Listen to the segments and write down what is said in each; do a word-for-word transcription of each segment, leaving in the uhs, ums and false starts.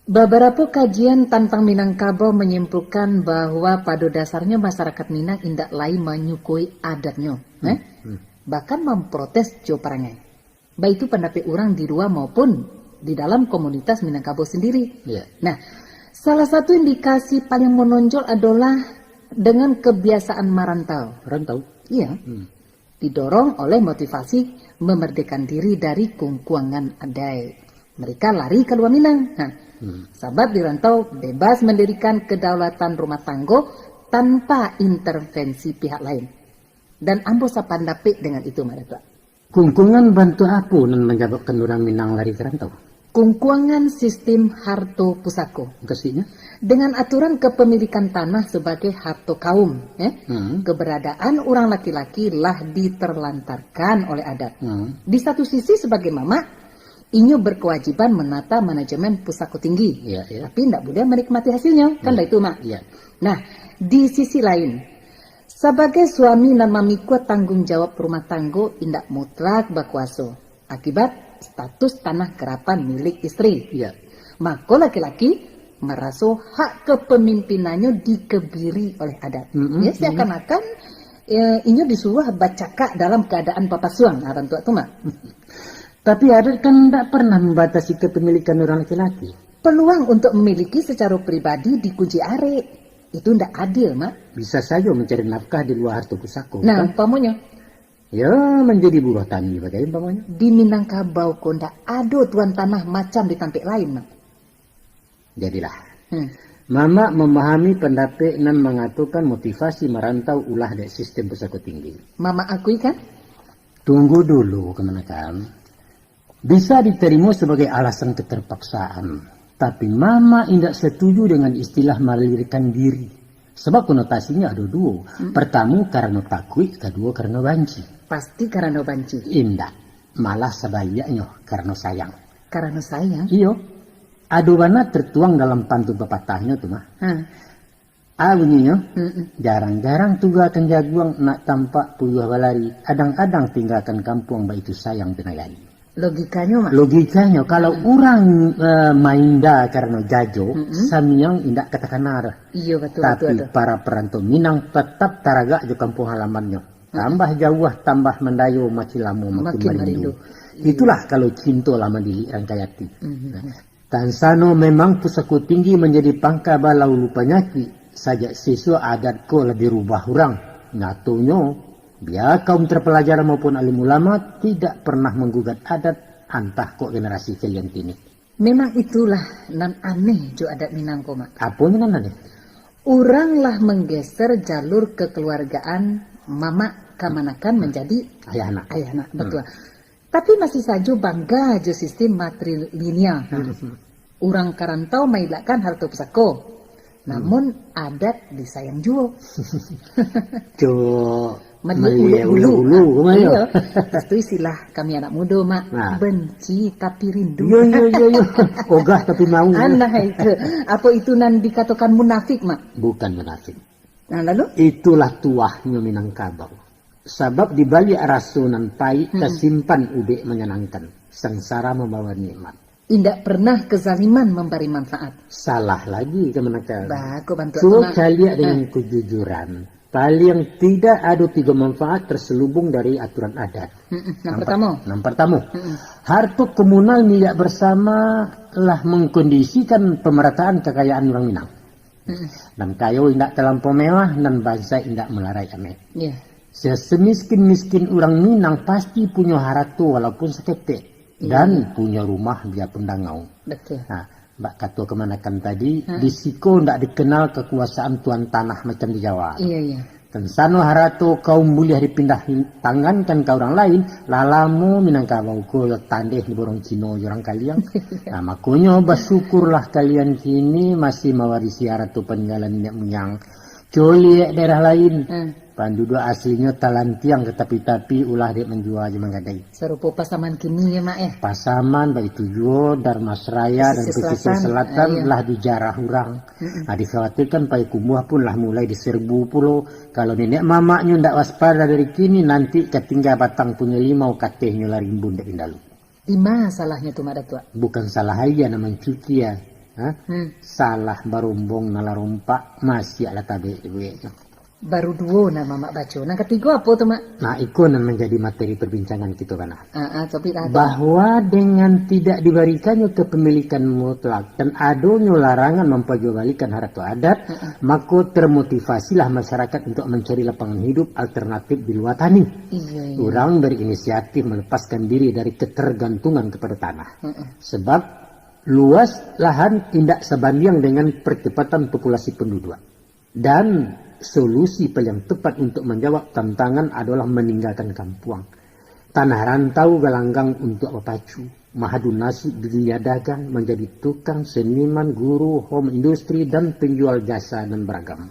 Babarapo kajian tantang Minangkabau manyimpulkan bahwa pado dasarnyo masyarakat Minang indak lai manyukui adatnyo, eh? Hmm. Bahkan mamprotes jo parangai. Baitu pandapek urang di lua maupun di dalam komunitas Minangkabau sendiri. Ya. Nah, salah satu indikasi paling manonjol adolah dengan kebiasaan marantau. Rantau? Iya. Hmm. Didorong oleh motivasi memerdekakan diri dari kungkuangan adai. Mereka lari kalua Minang. Nah, hmm, sabab di rantau bebas mendirikan kedaulatan rumah tanggo tanpa intervensi pihak lain. Dan ambo sapandapek dengan itu, Mak Datuak. Kungkuangan bantuak apo nan manyababkan urang Minang lari ka rantau? Kungkuangan sistim harto pusako. Mukasuiknyo? Dengan aturan kepemilikan tanah sebagai harto kaum, eh, hmm, keberadaan urang laki-laki lah diterlantarkan oleh adat. Hmm. Di satu sisi, sebagai mamak, inyo berkewajiban menata manajemen pusako tinggi. Ya, ya. Tapi indak buliah menikmati hasilnyo. Kan, ya, baitu, Mak? Ya. Nah, di sisi lain, sabagai suami nan mamikua tanggung jawab rumah tanggo indak mutlak bakuaso, akibat status tanah karapan milik isteri. Iya. Mako laki-laki maraso hak kepemimpinannyo dikebiri oleh adat. Mm-mm. Ya, seakan-akan, eh, inyo disuruh bacakak dalam keadaan papasuang. Nah, bantuak tu, Mak. Tapi adat kan ndak pernah membatasi kepemilikan orang laki-laki. Peluang untuk memiliki secara pribadi dikunci arek. Itu ndak adil, Mak. Bisa sajo mencari nafkah di luar harto pusako, nah, kan? Umpamonyo? Ya, menjadi buruh tani bagai umpamonyo. Di Minangkabau ko ndak ado tuan tanah macam di tampek lain, Mak. Jadilah. Hmm. Mamak memahami pandapek nan mangatokan motivasi marantau ulah dek sistem pusako tinggi. Mamak akui, kan? Tunggu dulu, kamanakan. Bisa ditarimo sabagai alasan keterpaksaan, tapi Mamak indak satuju dengan istilah malarikan diri. Sabab konotasinyo ado duo. Hmm. Partamo, karano takuik, kaduo, karano banci. Pasti karano banci. Indak, malah sabaliaknyo, karano sayang. Karano sayang? Iyo. Ado bana tertuang dalam pantun papatahnyo tu, Mak. Ha. Ah, bunyinyo, mm-mm, jarang-jarang tinggakan jaguang, nak tampak puyuah balari, adang-adang tinggakan kampuang, baitu sayang di nagari. Logikanyo, Mak? Logikanyo, kalau, mm, urang, eh, mainda karano jajo, mm-mm, samiang indak ka takana doh. Iyo, batua, batua tu. Tapi para parantau Minang tatap taragak jo kampuang halamannyo. Mm-mm. Tambah jauah, tambah mandayo, makin lamo, makin, makin marindu, marindu. Iyo. Itulah kalau cinto lah mandilik rangkai ati. Mm-mm. Nah, Tansano memang pusako tinggi manjadi pangka balaulu panyakik. Sajak siswa adat ko lah dirubah urang. Nyatonyo, bia kaum terpelajar maupun alim ulama tidak pernah manggugat adat, antah kok generasi kalian kini. Memang itulah nan aneh jo adat Minang ko, Mak. Aponyo nan aneh? Urang lah manggeser jalur kekeluargaan mamak kamanakan manjadi ayah anak. Ayah anak, hmm, batua. Tapi masih sajo bangga jo sistem matrilineal. Nah, hmm, urang ka rantau mailakkan harto pusako. Hmm. Namun, adat disayang juo. Cubo maliek ulu-ulu, maliek ulu-ulu, kan, yo? Iyo. Itu istilah kami anak mudo, Mak. Nah. Benci tapi rindu. Yo, yo, yo, yo. Ogah tapi mau. Anah itu. Apo itu nan dikatokan munafik, Mak? Bukan munafik. Nah, lalu? Itulah tuahnyo Minangkabau. Sabab di baliak raso nan paik, mm-mm, tasimpan ubek manyanangkan. Sangsara mambawa nikmat. Indak pernah kezaliman mambari manfaat. Salah lagi kamanakan. Bah, ko bantuak tu, Mak. Cubo caliak dengan, ah, kejujuran. Paling tidak ado tigo manfaat terselubung dari aturan adat. Mm-mm. Nan per-, nan partamo. Nan partamo. Mm-mm. Harto komunal milik bersama lah mengkondisikan pemerataan kekayaan urang Minang. Mm-mm. Nan kayo indak talampau mewah, nan bansaik indak malarai ameh. Iya. Semiskin-miskin urang Minang pasti punyo harato walaupun saketek, iya, dan punyo rumah biapun dangau. Betul. Nah, bak kato kamanakan tadi, ha, di siko ndak dikenal kekuasaan tuan tanah macam di Jawa. Iya, iya. Tansano harato kaum buliah dipindah tangankan ka urang lain, lah lamo Minangkabau ko yo tandeh diborong Cino jo urang Kaliang. Nah, makonyo basyukurlah kalian kini masih mawarisi harato paninggalan niniak muyang. Coliak daerah lain, hmm, panduduak aslinyo talantiang ka tapi-tapi, ulah dek manjua jo manggadai. Sarupo Pasaman kini ya, Mak, eh? Pasaman, baitu juo Darmasraya dan Pesisir Selatan, Selatan, ah, iya, lah dijarah urang. Mm-mm. Nah, dikhawatirkan Payakumbuah pun lah mulai diserbu pulo. Kalau niniak mamaknyo ndak waspada dari kini, nanti ka tingga batang punyo limau, katehnyo lah rimbun dek pindalu. Di ma salahnyo tu, Mak Datuak? Bukan salah aia nan mancuci, ah. Ha? Hmm. Salah barombong nan lah rompak, masiak lah tabek-bek. Baru duo nan Mamak baco. Nan katigo apo tu, Mak? Nah, iko nan manjadi materi perbincangan kito bana. Ah, ah, tapi lah tu. Bahwa dengan tidak diberikannya kepemilikan mutlak dan adonyo larangan mampajuabalikan harato adat, ah, ah, mako termotivasilah masyarakat untuk mencari lapangan hidup alternatif di luar tani. Iya, iya. Urang berinisiatif melepaskan diri dari ketergantungan kepada tanah. Ah, ah. Sebab luas lahan indak sabandiang dengan percepatan populasi penduduk. Dan solusi paling tepat untuk manjawab tantangan adolah maninggakan kampuang. Tanah rantau galanggang untuak bapacu, mahadu nasib di dunia dagang, manjadi tukang, seniman, guru, home industri, dan penjual jasa nan baragam.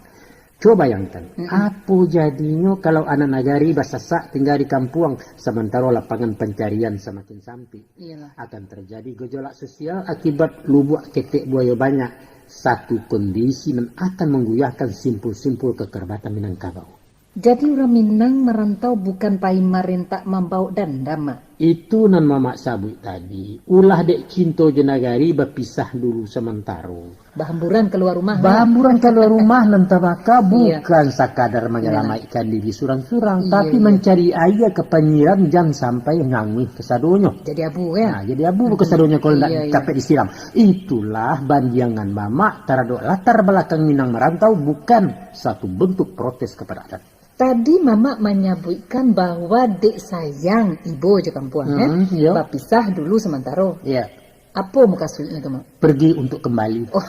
Cubo bayangkan, mm-mm, apo jadinyo kalau anak nagari basasak tingga di kampuang, samantaro lapangan pancarian samakin sampik? Iyalah. Akan terjadi gejolak sosial akibat lubuak ketek buayo banyak, satu kondisi nan akan mangguyahkan simpul-simpul kakarabatan Minangkabau. Jadi, urang Minang marantau bukan pai marentak mambawok dandam, Mak? Itu nan Mamak sabuik tadi, ulah dek cinto jo nagari bapisah dulu samantaro. Bahamburan kalua rumah, Mak. Bahamburan kalua rumah nan tabaka. Iya. Bukan sakadar, iya, manyalamaikkan diri surang-surang, iya, tapi, iya, mancari aia ka panyiram, jan sampai nganguih kasadonyo. Jadi abu, kan? Nah, jadi abu, mm-mm, kasadonyo kalau ndak, iya, iya, dapek disiram. Itulah bandiangan Mamak taradok latar balakang Minang marantau bukan satu bentuk protes kepada adat. Tadi Mamak manyabuikkan bahwa dek sayang ibo jo kampuang, eh, hmm, iyo, bapisah dulu samantaro. Iya. Apo mukasuiknyo tu, Mak? Pergi untuk kembali. Oh.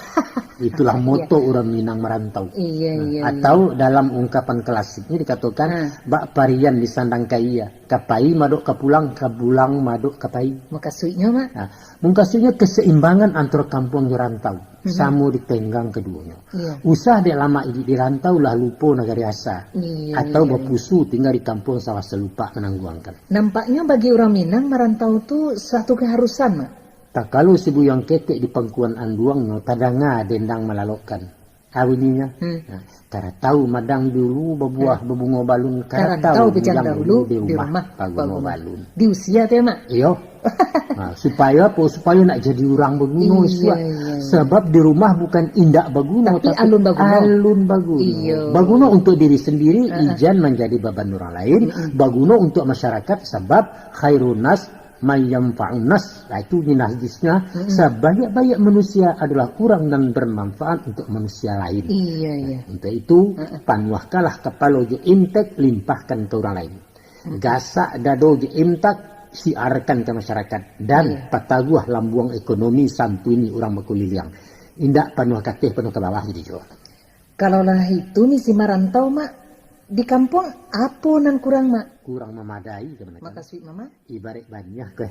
Itulah moto, iya, urang Minang marantau. Iya, nah, iya, atau, iya, dalam ungkapan klasiknyo dikatokan, ah, bak parian di sandang kaia, ka pai madok ka pulang, ka pulang madok ka pai. Mukasuiknyo, Mak? Nah, mukasuiknyo keseimbangan antara kampuang jo rantau. Mhm. Samo ditenggang kaduonyo. Iya. Usah dek lamak iduik di rantau lah lupo nagari asa. Iya, atau, iya, iya, bapusu tingga di kampuang sawah salupak manangguangkan. Nampaknyo bagi urang Minang marantau tu suatu keharusan, Mak. Takalo si buyuang ketek di pangkuan anduangnyo tadanga dendang malalokkan. Ah, bunyinyo. Hmm. Nah, karatau madang dulu babuah, iya, babungo balun, karantau bujang dahulu, di rumah baguno balun. Di usia tu, ya, Mak? Iyo. Nah, supayo apo? Supayo nak jadi urang baguno, iya, isuak. Iya. Sebab di rumah bukan indak baguno, tapi, tapi alun baguno. Alun baguno. Iya. Baguno untuk diri sendiri, heeh, ijan manjadi baban urang lain. Mm-mm. Baguno untuk masyarakat, sebab khairun nas man yanfa'un nas. Nah, itu bunyi hadisnya, mm-mm, sabanyak-banyak manusia adalah urang nan bermanfaat untuk manusia lain. Iya, iya. Untuk itu, heeh, panuahkanlah kapalo jo intek, limpahkan ka urang lain. Gasak dado jo intak, siarkan ka masyarakat, dan, iya, pataguah lambuang ekonomi, santuini urang bakuliliang. Indak panuah ka ateh, panuah ka bawah jadi juo. Kalau lah itu misi marantau, Mak, di kampuang apo nan kurang, Mak? Kurang mamadai, kabanyakan. Mukasuik Mamak? Ibarat baniah ko.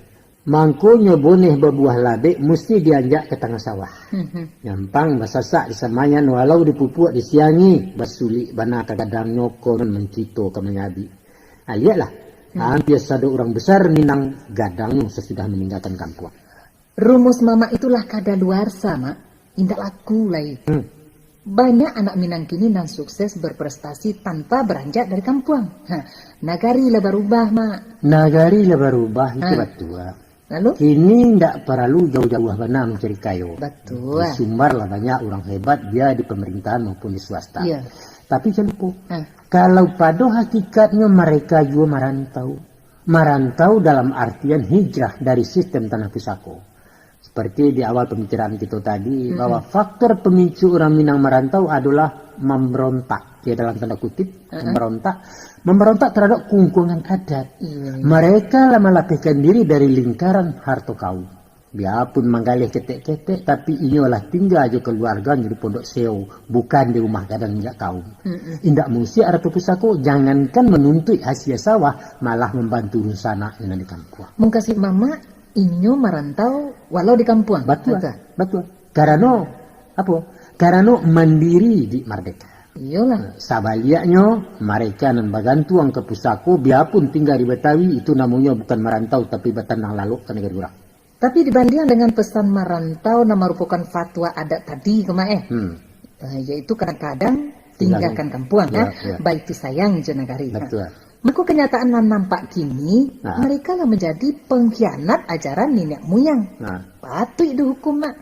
Mangkonyo boneh babuah labek musti dianjak ka tangah sawah. Mhm. Nyampang basasak di samayan, walau dipupuak disiangi, basulik bana ka gadangnyo, konon mancito ka manyabik. Ah, lieklah. Hmm. Hampir sado urang besar Minang gadangnyo sasudah maninggakan kampuang. Rumus Mamak itulah kadaluarsa, Mak. Indak laku lai. Hmm. Banyak anak Minang kini nan sukses berprestasi tanpa beranjak dari kampuang. Ha, nagari lah barubah, Mak. Nagari lah barubah, itu, ha, batua. Lalu? Kini ndak paralu jauah-jauah bana mancari kayo. Batua. Di Sumbar lah banyak urang hebat, bia di pamarintahan maupun di swasta. Iya. Tapi jan lupo, ha, kalau pado hakikatnyo mareka juo marantau. Marantau dalam artian hijrah dari sistem tanah pusako. Seperti di awal pambicaraan kito tadi, mm-mm, bahwa faktor pemicu urang Minang marantau adolah mamberontak, ya, dalam tanda kutip, mm-mm, mamberontak, mamberontak terhadap keungkuangan adat. Iya, iya. Mereka lah malapehkan diri dari lingkaran harto kaum. Biapun manggaleh ketek-ketek, tapi inyo lah tingga jo kaluarganyo di Pondok Seo, bukan di rumah gadang jak kaum. Mm-mm. Indak mausiak harto pusako, jangankan manuntuik hasia sawah, malah mambantu dunsanak nan di kampuang. Mukasuik Mamak, inyo marantau walau di kampuang. Batua, batua. Karano, apo? Karano mandiri di mardeka. Iyolah. Sabaliaknyo, mareka nan bagantuang ka pusako, biapun tingga di Batawi, itu namonyo bukan marantau, tapi batanang lalok ka nagari urang. Tapi dibandiang dengan pesan marantau nan marupokan fatwa adat tadi ko, Mak, eh? Hmm. Eh, yaitu kadang-kadang tinggakan kampuang, ya, ya. Baitu sayang jo nagari, kan? Batua. Mako, kenyataan nan nampak kini, nah, mereka lah manjadi pengkhianat ajaran niniak muyang. Nah. Patuik dihukum, Mak.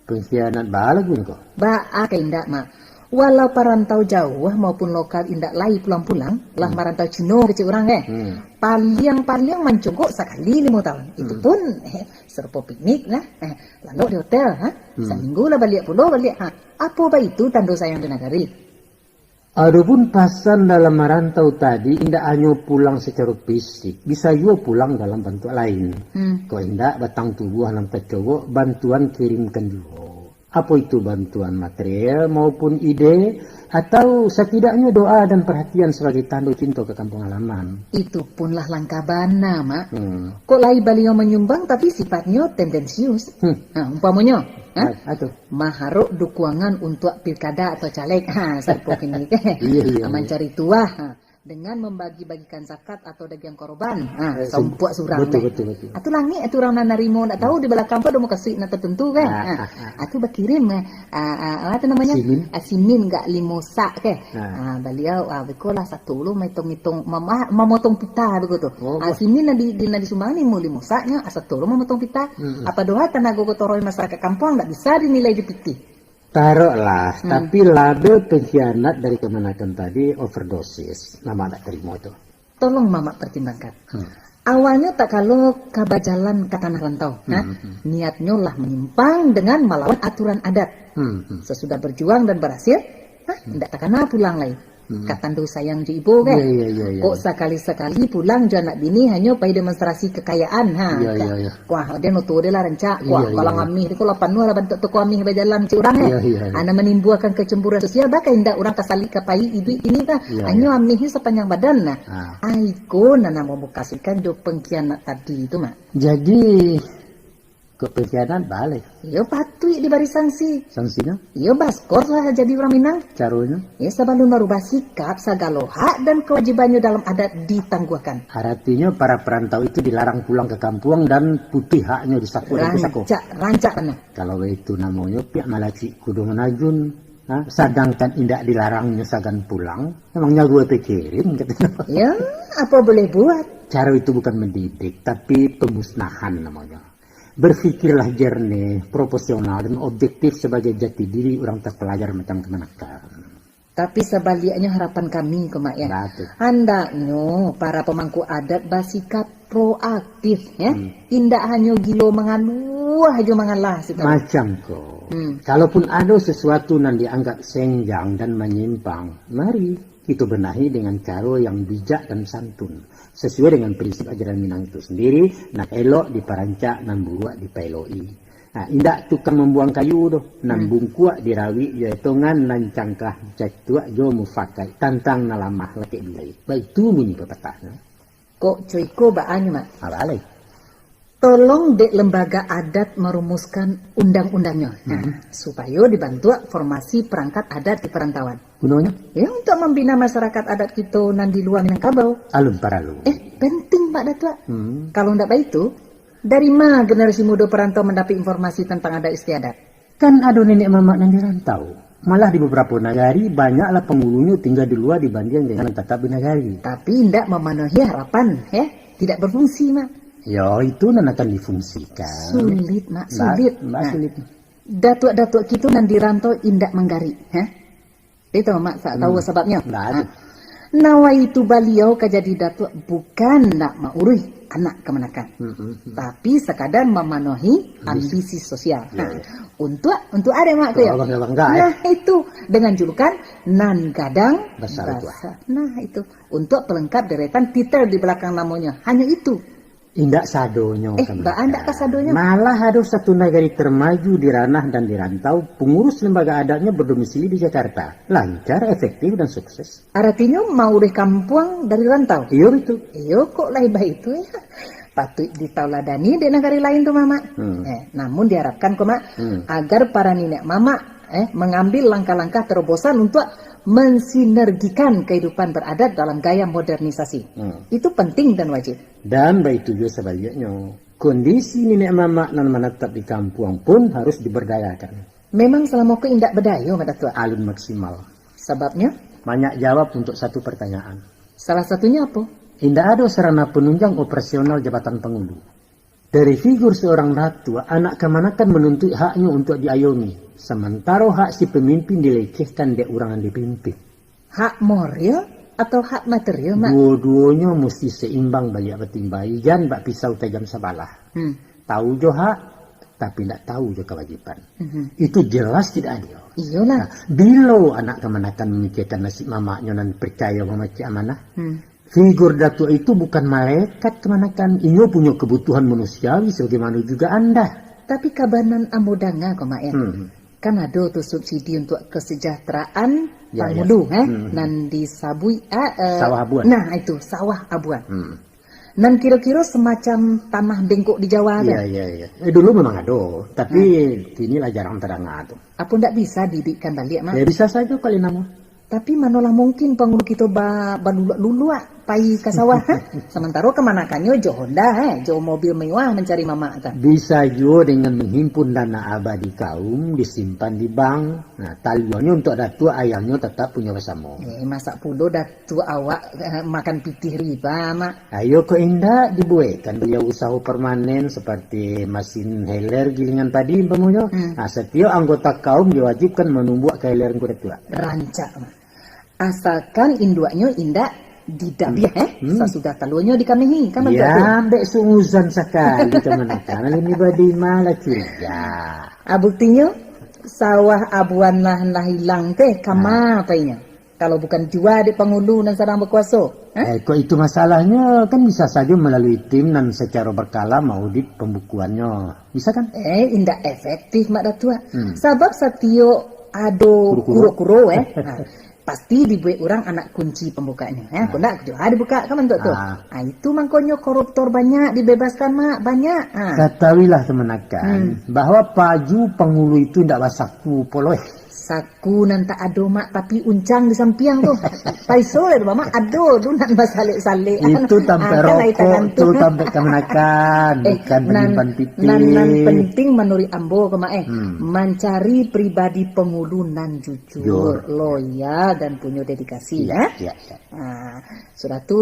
Pengkhianat baa lagu ko? Baa ka indak, Mak. Walau parantau jauah maupun lokal indak lai pulang-pulang, lah Hmm. marantau Cino kecek urang, eh. Hmm. Paliang-paliang mancogok sakali limo tahun. Itu Hmm. pun, eh, sarupo piknik lah. Eh, lalok di hotel, ha? Hmm. Saminggu lah baliak pulo baliak, ha. Apo baitu tando sayang di nagari? Adopun pasan dalam marantau tadi indak hanyo pulang sacaro fisik, bisa juo pulang dalam bantuak lain. Hmm. Kok indak, batang tubuah nan tacogok, bantuan kirimkan juo. Apo itu bantuan material maupun ide, atau satidaknyo doa dan perhatian sabagai tando cinto ka kampung halaman. Itu pun lah langka bana, Mak. Hmm. Kok lai baliau manyumbang tapi sifatnyo tendensius. Hmm. Ha, umpamonyo, ha? A-, atu. Maharok dukuangan untuak pilkada atau caleg. Ha, sarupo kini. Iya, iya, iya. Mancari tuah. Ha. Dengan mambagi-bagikan zakat atau dagiang koroban. Ha, Eh, saumpuak surang, betul, eh. Betul, betul. Atu langik, atu urang nan narimo, ndak tahu di balakang tu ado mukasuik nan tertentu, kan? Ah, Ha. ah, ah. Atu bakirim, eh, ah, ah, apa tu namanya? Simin. Ah, simin gak limo sak, ke? Ah. Ah, baliau, ah, beko lah satu lu maitong-itong, mama-, mamotong pita beko tu. Oh, Ah, bah. simin nan di, di, nan disumbang ni mau limo saknya, ah, satu lu mamotong pita. Mm-mm. Apa doa tanago gotong royong masyarakat kampung ndak bisa dinilai di piti. Taroklah, Hmm. tapi label pengkhianat dari kamanakan tadi overdosis. Mamak tak terima tu. Tolong Mamak pertimbangkan. Hmm. Awalnyo tak kalo ka bajalan ka tanah rantau, nah, Hmm, hmm. niatnyo lah menyimpang dengan malawan aturan adat. Hmm, hmm. Sesudah berjuang dan berhasil, nah, Hmm. indak takana pulang lai. Hmm. Ka tando sayang jo ibo, kan? Iya, iya, iya, iya. Kok sakali-sakali pulang jo anak bini hanyo pai demonstrasi kekayaan, ha, Iya, ka-, iya, iya. Kuah, dia noto dia lah rancak. Kuah, Iya, iya, galang iya. amih tu, kalau panuah lah bantuak toko amih bajalan cik urang, eh. Iya, iya, iya. Ana manimbulkan kecemburuan sosial, bahkan indak urang ka salik ka pai iduik ini dah. Iya, Hanyo iya. amih ni sapanjang badan, nah. Ah. Ai, iko nan namo mukasuikan jo pengkhianat tadi tu, Mak. Jadi, kok pengkhianat baleh? Iyo, patuik dibari sanksi. Sangsinyo? Iyo, baskor lah jadi urang Minang. Caronyo? Iyo, sabalun marubah sikap, sagalo hak dan kawajibannyo dalam adat ditangguahkan. Aratinyo, para parantau itu dilarang pulang ka kampuang dan putuih haknyo di sako dan pusako. Rancak, rancak bana. Kalau baitu namonyo, piak malacik kudo manajun. Ha? Sadangkan indak dilarangnyo sagan pulang, memang nyawa pikirin, katonyo. Ya, apa boleh buat? Caro itu bukan mendidik, tapi pemusnahan namonyo. Berpikirlah jernih, proporsional, dan objektif sabagai jati diri urang tapalajar macam kamanakan. Tapi sabaliaknyo harapan kami ko, Mak, ya. Batul. Handaknyo para pamangku adat basikap proaktif, ya. Hmm. Indak hanyo gilo mangaluah jo mangalah, sih, tahu. Macam ko. Hmm. Kalaupun ado sesuatu nan dianggap senjang dan manyimpang, mari kito benahi dengan caro yang bijak dan santun, sesuai dengan prinsip ajaran Minang itu sendiri, nan elok diparancak, nan buruak dipaelok-i. Nah, indak tukang mambuang kayu doh, nan Hmm. bungkuak dirawik jo etongan, nan cangkah catuak jo mufakai, tantang nan lamah lakek bilai. Baitu bunyi papatahnyo. Kok co iko baanyo, Mak? Alah lai. Tolong dek lembaga adat marumuskan undang-undangnyo. Nah, Hmm. supayo dibantuak formasi perangkat adat di perantauan. Gunonyo? Ya, untuk mambina masyarakat adat kito nan di lua Minangkabau. Alun paralu. Eh, penting, Pak Datuak. Hmm. Kalau ndak baitu, dari ma generasi mudo perantau mandapek informasi tantang adat istiadat? Kan ado nenek mamak nan di rantau. Malah di babarapo nagari, banyaklah pangulunyo tingga di lua dibandiang dengan nan tatap di nagari. Tapi indak mamanuhi harapan, ya. Tidak berfungsi, Mak. Yo, itu nan akan difungsikan. Sulit, Mak, Mbak, sulit. Mbak, Nah, sulit. Datuak-datuak kito nan di rantau indak manggarik, ha? Itu, Mak, sa-, tahu Hmm. sababnyo? Ndak Ha. ado. Nawaitu baliau ka jadi datuak bukan nak mauruih anak kamanakan, Hmm, hmm, hmm. tapi sakadar mamanuhi Ambisi. ambisi sosial. Ya, Ha. ya. Untuak, untuak ade, Mak, tu, ya? Abang-abang, eh. Nah, itu, dengan julukan Nan Gadang Basar Tuah. Basar. Nah, itu. Untuak pelengkap deretan titel di belakang namonyo. Hanya itu. Indak sadonyo, Eh, kamanakan. Baa ndak kasadonyo? Malah ado satu nagari termaju di ranah dan di rantau, pengurus lembaga adatnyo berdomisili di Jakarta. Lancar, efektif, dan sukses. Aratinyo mauruih kampuang dari rantau? Iyo, betul. Iyo, kok lai baitu, ya? Patuik ditauladani dek nagari lain tu, Mamak. Hmm. Eh, namun diharapkan ko, Mak, Hmm. agar para niniak mamak, eh, mengambil langkah-langkah terobosan untuk mensinergikan kehidupan beradat dalam gaya modernisasi. Hmm. Itu penting dan wajib. Dan baitu juo sabaliaknyo, kondisi niniak mamak nan manatap di kampuang pun harus diberdayakan. Memang salamo ko indak badayo, Mak Datuak? Alun maksimal. Sababnyo? Banyak jawab untuk satu pertanyaan. Salah satunyo apo? Indak ado sarana penunjang operasional jabatan pangulu. Dari figur seorang datuak, anak kamanakan manuntuik haknyo untuak diayomi, samantaro hak si pamimpin dilecehkan dek urang nan dipimpin. Hak moral atau hak material, Mak? Duo-duonyo musti saimbang baliak batimbang, jan bak pisau tajam sabalah. Hmm. Tahu jo hak, tapi ndak tahu jo kawajiban. Mhm. Itu jelas tidak adil. Iyolah. Nah, bilo anak kamanakan mamikirkan nasib mamaknyo nan picayo mamacik amanah, Hmm. figur datuak itu bukan malaikat kamanakan. Inyo punyo kabutuhan manusiawi sabagaimano juga Anda. Tapi kabanan ambo danga ko, Mak, ya. Hmm. Kan ado tu subsidi untuak kesejahteraan Ya, ya. pangulu, eh, Hmm. nan disabuik, ah, eh, Sawah Abuan. Nah, itu, Sawah Abuan. Hmm. Nan kiro-kiro semacam tanah bengkok di Jawa tu. Iya, iya, iya. Eh, dulu memang ado, tapi Hmm. kini lah jarang tadanga tu. Apo ndak bisa diidikkan baliak, Mak? Ya, bisa sajo kali namo. Tapi manolah mungkin pangulu kito ba-, baluluak-luluak pai ka sawah, ha? Samantaro kamanakannyo jo Honda, eh, jo mobil mewah mancari mamak tu. Bisa juo dengan menghimpun dana abadi kaum disimpan di bank. Nah, talionyo untuak datuak, ayangnyo tatap punyo basamo. Eh, masak pulo datuak awak, eh, makan pitih riba, Mak? Ayo kok indak, dibuekkan baliau usaho permanen seperti masin heler gilingan padi umpamonyo. Hmm. Nah, satiok anggota kaum diwajibkan manumbuak ka heler ngku datuak. Rancak, Mak. Asalkan induaknyo indak didabiah, Hmm. eh, Hmm. sasudah taluanyo dikamehi, kan, Mak? Ya, ambek sunguzan sakali kamanakan, alun iba dima lah curiga. Ah, buktinyo, sawah Abuan lah, lah ilang teh, kama Ah. painyo? Kalau bukan jua dek pangulu nan sadang bakuaso, ha? Eh, kok itu masalahnyo, kan bisa sajo malalui tim nan sacaro barkala maaudit pambukuannyo. Bisa kan? Eh, indak efektif, Mak Datuak. Hmm. Sabab satiok ado Kuro-kuro. kuro-kuro, eh, ha, pasti dibuek urang anak kunci pambukaknyo, eh. Ha. Kok ndak, jua dibukak kan bantuak tu. Ha. Ha, itu mangkonyo koruptor banyak dibebaskan, Mak, banyak. Ha. Katahuilah, kamanakan, Hmm. bahwa paju pangulu itu indak basaku poloh. Saku nan tak ado, Mak, tapi uncang di sampiang tu. Paiso lah tu, Mak, ado tu nan basalek-salek. Itu tampek Ah, kan ai rokok tangan tu, tu. Tampek kamanakan, Eh, bukan nan, panyimpan pitih. nan, nan penting manuruik ambo ko, Mak, eh, Hmm. mancari pribadi pangulu nan jujur, Jujur. loyal, dan punyo dedikasi, Iya, ya. iya, iya. Ah, sudah tu,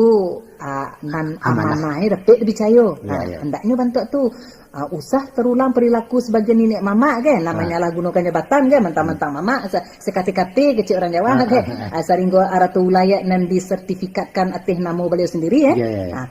ah, nan Amanah. amanah, eh, dapek dipicayo. Iya, Ah, iya. hendaknyo bantuak tu. Ah, usah terulang perilaku sebagai niniak mamak, kan? Lah Ah. manyalahgunokan jabatan, kan? Mentang-mentang Hmm. mamak, se-, sekate-kate kecek urang Jawa, Ah, kan? ah, ah. Ah, saringgo arato ulayat nan disertifikatkan ateh namo baliau sendiri, eh? Ya, ya, ya. Ah,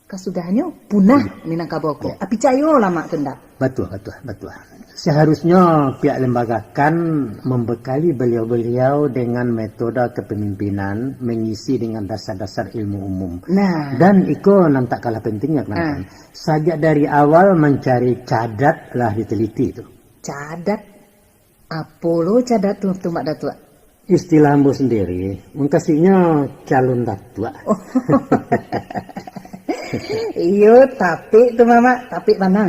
kasudahnyo punah Hmm. Minangkabau ko. Ya. Ah, picayolah, Mak, tu ndak? Batua, batua, batua. Seharusnyo pihak lembaga kan membekali baliau-baliau dengan metode kepemimpinan mengisi dengan dasar-dasar ilmu umum. Nah. Dan iko nan tak kalah pentingnya, Ah. kamanakan. Sajak dari awal mancari cadat lah diteliti tu. Cadat? Apo lo cadat tu, tu, Mak Datuak? Istilah ambo sendiri, mungkasuiknyo calon datuak. Oh. Iyo, tapik tu, Mamak, tapik bana.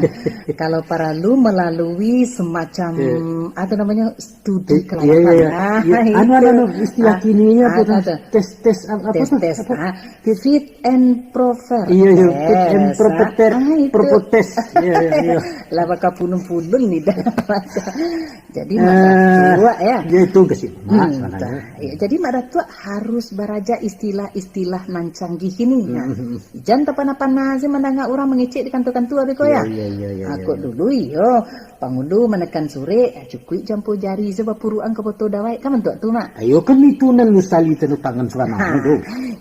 Kalau paralu malalui semacam, Eh. apo namonyo, studi Eh, kelayakan. Iyo, iyo, iyo. Ah, Iyo, anu, anu, itu. anu, istilah Ah, kini ni apo ah, tu? apo tu? Tes, tes, ap-, apo Tes, tu? tes, Apo? ah. Fit and proper Iya, iya, fit and Test, proper ah. test, Ah, itu. Proper test. Iya, iya, iya. Lah, baka pulun-pulun ni dah. Jadi, Eh, Mak Datuak, ya. Ya, itu ke sini, Mak, Hmm, sebenarnya. tah. Ya, jadi, Mak Datuak harus baraja istilah-istilah nan canggih ini. Nah, Hmm. jan tapana-pana se mandanga urang mangecek di kantua-kantua, beko, Iya, ya? iya, iya, iya, Ah, iya, kok iya. dulu, iyo, pangulu manekan surek, ah, cukuik jampo jari se bapurukan ka poto dawai. Kan bantuak tu, Mak? Ayo, kan itu nan usali tanda tangan surang Ha. tu.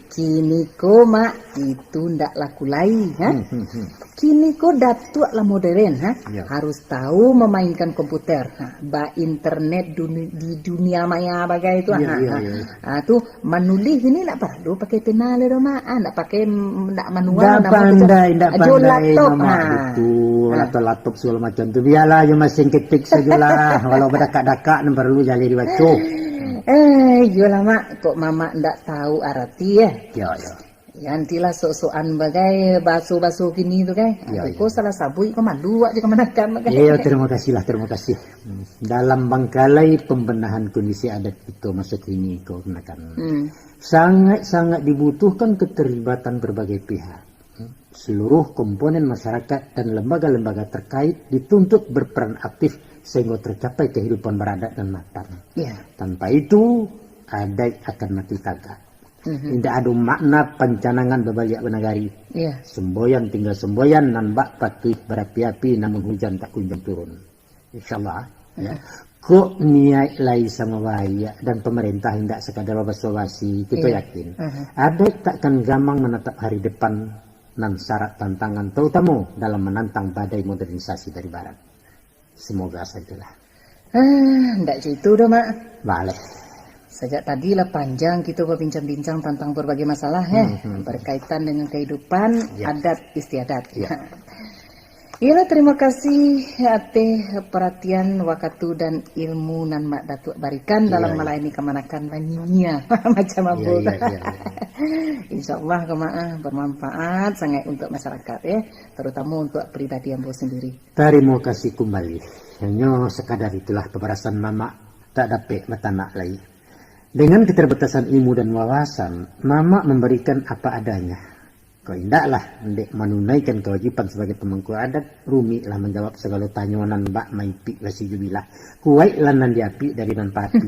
Kini ko, Mak, itu ndak laku lai, ha? Hmm, hmm, hmm. Kini ko datuak lah modern, ha? Ya. Harus tahu memainkan komputer, ha? Ba internet duni-, di dunia maya bagai tu, Ya, ha, ya, ha. ya. Ha, tu manulih ini ndak paralu pakai pena lai doh, Mak. Ah, ndak pakai, mm, ndak manual, Ndak ndak mau pandai, ndak jo pandai laptop, mamak ha. Betul, Ha. atau laptop segala macam tu. Biarlah jo mesin ketik sajolah, walau badakak-dakak nan paralu jaleh dibaco. Eh, iyolah, Mak. Kok Mamak ndak tahu arati, eh? Ya, ya. Ya, nantilah sok-sokan bagai baso-baso kini tu, kan? Ya, Beko ya. salah sabuik, ko malu awak jo kamanakan, kan? Iya, terima kasihlah, terima kasih. Hmm. Dalam bangkalai pembenahan kondisi adat kito maso kini ko, kamanakan. Hmm. Sangat-sangat dibutuhkan keterlibatan berbagai pihak. Hmm. Seluruh komponen masyarakat dan lembaga-lembaga terkait dituntut berperan aktif sehingga tercapai kehidupan beradat dan matang. Ya. Tanpa itu, adat akan mati tagak. Mhm. Indak ado makna pancanangan babaliak banagari. Iya. Semboyan tinggal semboyan, nan bak patuih barapi-api, namun hujan tak kunjung turun. Insyaallah, ya. Mhm. Kok niaik lai samo baiak dan pamarintah indak sakadar babasa-basi, kito Iya. yakin Mhm. adaik takkan gamang manatap hari depan nan sarak tantangan, tarutamo dalam manantang badai modernisasi dari barat. Semoga sajalah. Ah, ndak caitu doh, Mak. Baleh. Sajak tadi lah panjang kito babincang-bincang tantang barbagai masalah, eh, Hmm, hmm. berkaitan dengan kehidupan, Ya. adat istiadat. Ya. Iyolah, tarimo kasih ateh paratian, wakatu, dan ilmu nan Mak Datuak barikan Iya, dalam iya. malayani kamanakan manyia macam Iya, ambo. iya, iya, iya. Insyaallah, ko, Mak, ah, bermanfaat sangat untuk masyarakat, ya, tarutamo untuk pribadi ambo sendiri. Tarimo kasih kumbali. Hanyo sakadar itulah pambarasan mamak, tak dapek batanak lai. Dengan keterbatasan ilmu dan wawasan, mamak mambarikan apa adanya. Kok indaklah, dek manunaikan kawajiban sabagai pamangku adat, rumiklah manjawab sagalo tanyo nan bak maipik basijubilah. Kuwaiklah nan diapik dari nan papik.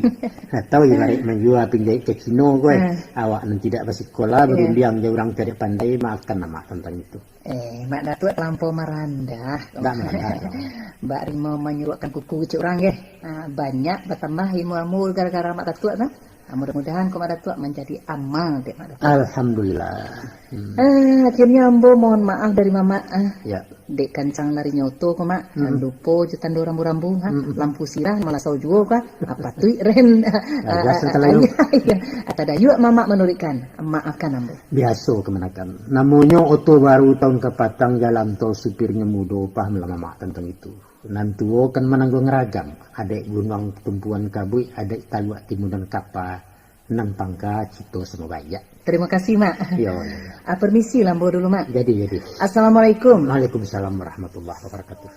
Atau ibaraik manjua pinjaik ka Cino ko, eh. Hmm. Awak nan tidak basikola, Iya. barundiang jo urang tidak pandai, maafkan mamak tantang itu. Eh, Mak Datuak talampau marandah. Ndak marandah, ndak marandah. Bak Rimo manyuruakkan kuku kecek urang, geh. Ah, banyak batambah ilmu ambo gara-gara Mak Datuak tu. Ah, mudah-mudahan ko Mak Datuak manjadi amal dek Mak Datuak. Alhamdulillah. Hmm. Ah, akhirnya ambo mohon maaf dari mamak, ah. Ya. Dek kancang larinyo oto ko, Mak. Hmm. Lupo jo tando rambu-rambu, ha. Hmm. Lampu sirah malasau juo ka. Apa tu, Ren? Ah, gas Ah, ah, talalu. Iya, iya. Atau dayuak mamak manuruikkan. Maafkan ambo. Biaso kamanakan. Namonyo oto baru taun kapatang, jalan tol supirnyo mudo, pahamlah mamak tantang itu. Nan tuo kan manangguang ragam, adaik gunuang tumpuan kabuik, adaik taluak timunan kapa, nan pangka cito samo baiak. Tarimo kasih, Mak. Yo, yo, yo. Ah, permisi lah ambo dulu, Mak. Jadi, jadi. Assalamualaikum. Waalaikumsalam warahmatullahi wabarakatuh.